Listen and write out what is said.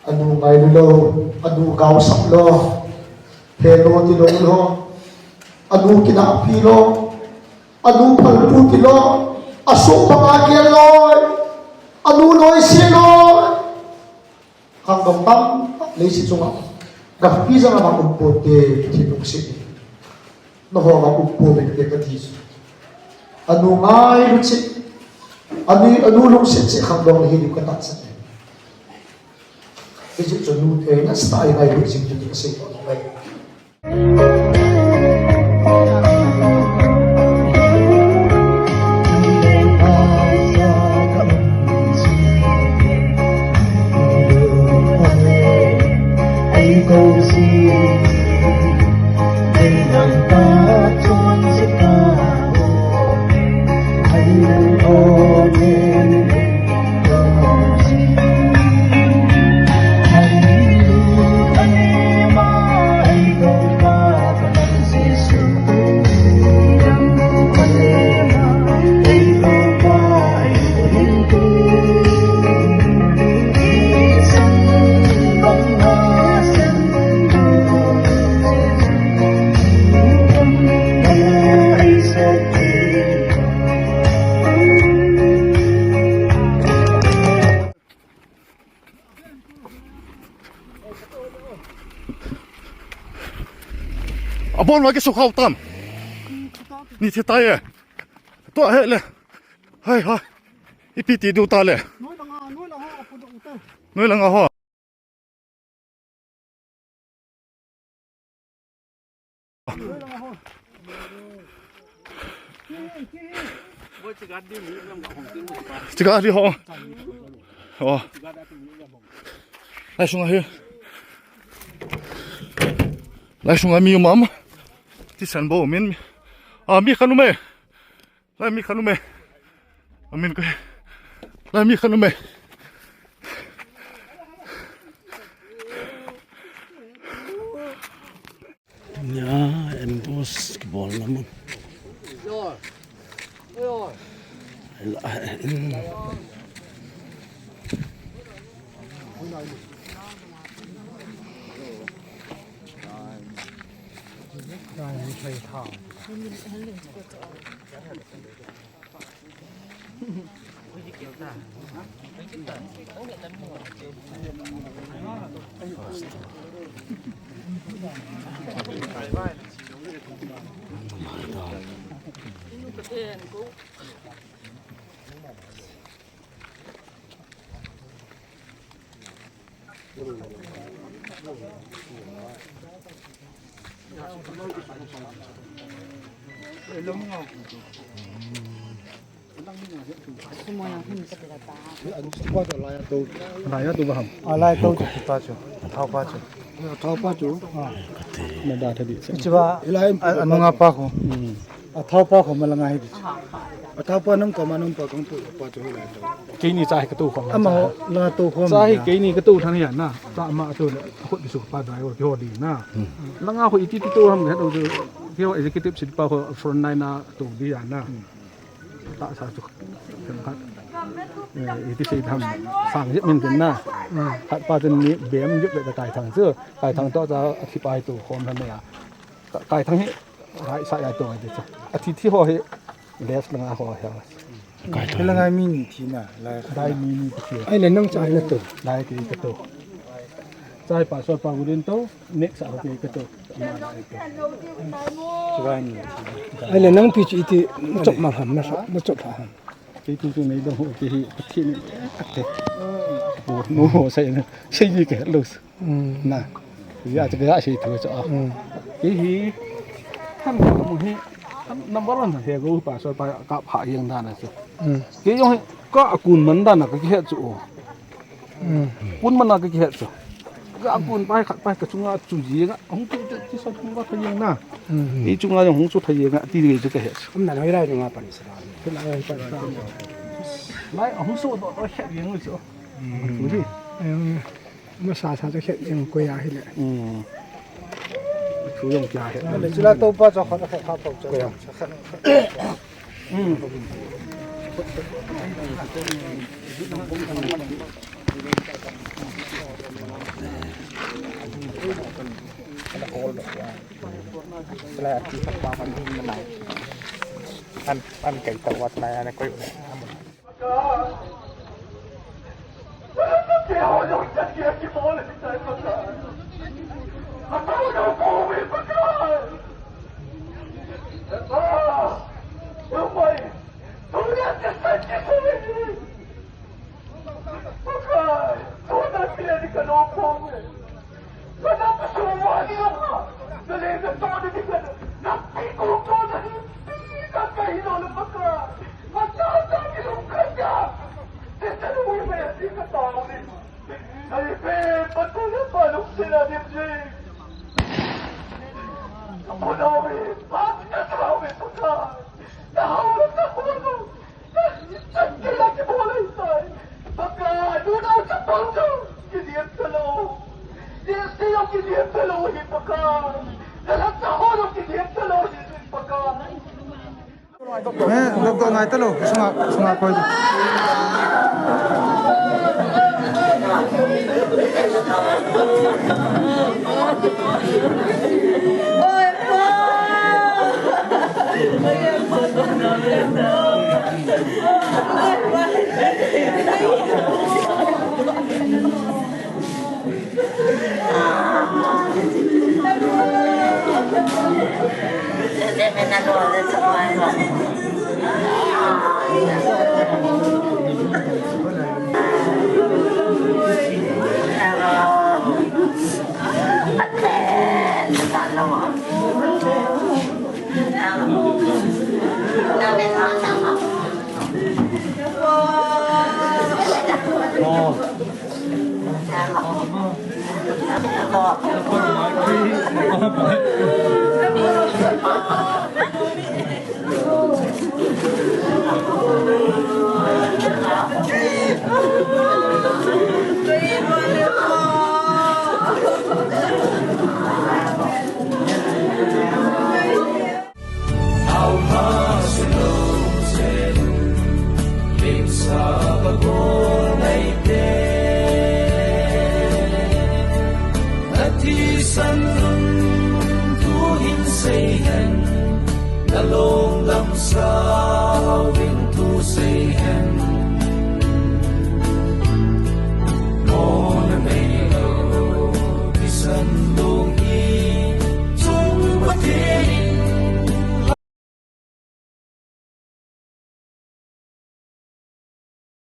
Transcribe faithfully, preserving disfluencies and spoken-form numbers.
Anu ngailu lou, anu gaosap lou, helo tilou lou, anu kinahpi lou, anu phalpu tilou, asoh banga gel lou, anu noise lou. Khangdong tamtah leiset chunga gahpi jong ama um ponte, Pathen lungset. Nangho vang um pouvin te kati chu. Anu ngailu cheh, anu, anu lungset cheh khangdong hi diu katahsan e. Hijeh chun nute nasatah a ingailut jing uvin ti kasei nom e. Abon wa ke sukhau tam. Ni the tai e. To he le. Hai, hai. Ipi ti diu ta le. Noi langa, noi langa ho. Chiga di ho. Oh. Lai sunga hi. Lai sunga mi um am. Thisan bou um in. Ah, mi khat um e. Lai mi khat um e. Amin ko. Lai mi khat um e. Nia, ambush kibolna mun. Laiya tu ba ham. A, lai tu chu, kipa chu. Thao pa chu. Thao pa chu. Na da tha di. Chu ba, a, anunga pa khu. Hmm. A thao pa khu ma langa hi di. A thao pa nam ka ma nam pa kang tu pa chu lai tu. Keini cha hi ka tu khom. Ama ho la tu khom. Cha hi keini ka tu than ya na. Cha ma tu le. Khut bi su pa dai ho ki ho di na. Hmm. Langa ho iti ti tu ham ka tu. Ki ho executive sit pa ho front line na tu di ya na. Hmm. Tahsa chu khat, eh, iti sei tham sang jep min tin na. Hmm. Khat pa chun ni bem jep le Kaithang chu. Kaithang to cha a thi pai tu khom han ya. Ka-, Kaithang hi rai sa ya to ai chu. A thi thi ho hi left langa ho hi. Kaithang. Hi langa mi ni thi na, lai khat. Dai mi ni thi. Ai le nang cha ai na tu. Dai ki ka tu. Chai pa so pa gudin to. Next a hopi ka to. Ai le nang pi chu iti, na chop mang ham, na sa, na chop ham. Kei tu tu nei dong ho kei hi, Pathen in ate. Bo, no ho sai na, sai ni ke lo. Hmm. Na. Ya te ya sai tu cha. Hmm. Kei hi, ham mo hi, ham number one he go pa so pa ka pha yang da na chu. Hmm. Kei jong hi, ka akun man da na ka ki he chu. Hmm. Pun mana ka kihet chu. Ka pun pai khat pai ka chunga chu jeng a. Hung tu tu ti sa hung va thei jeng na. Hmm. I chunga jong hung chu thei jeng a ti le chu ka het chu. Amna noi lai chunga pan sa. Lai hung so do do het jeng chu. Hmm. Chu ji. Hmm. Ma sa sa chu het jeng ko ya hi le. Hmm. Chu jong kya het. Le chu la to pa cha khat khat khat pa cha. Ko ya. Hmm. Eh, dok dok ngai talo, sunga, sunga koi.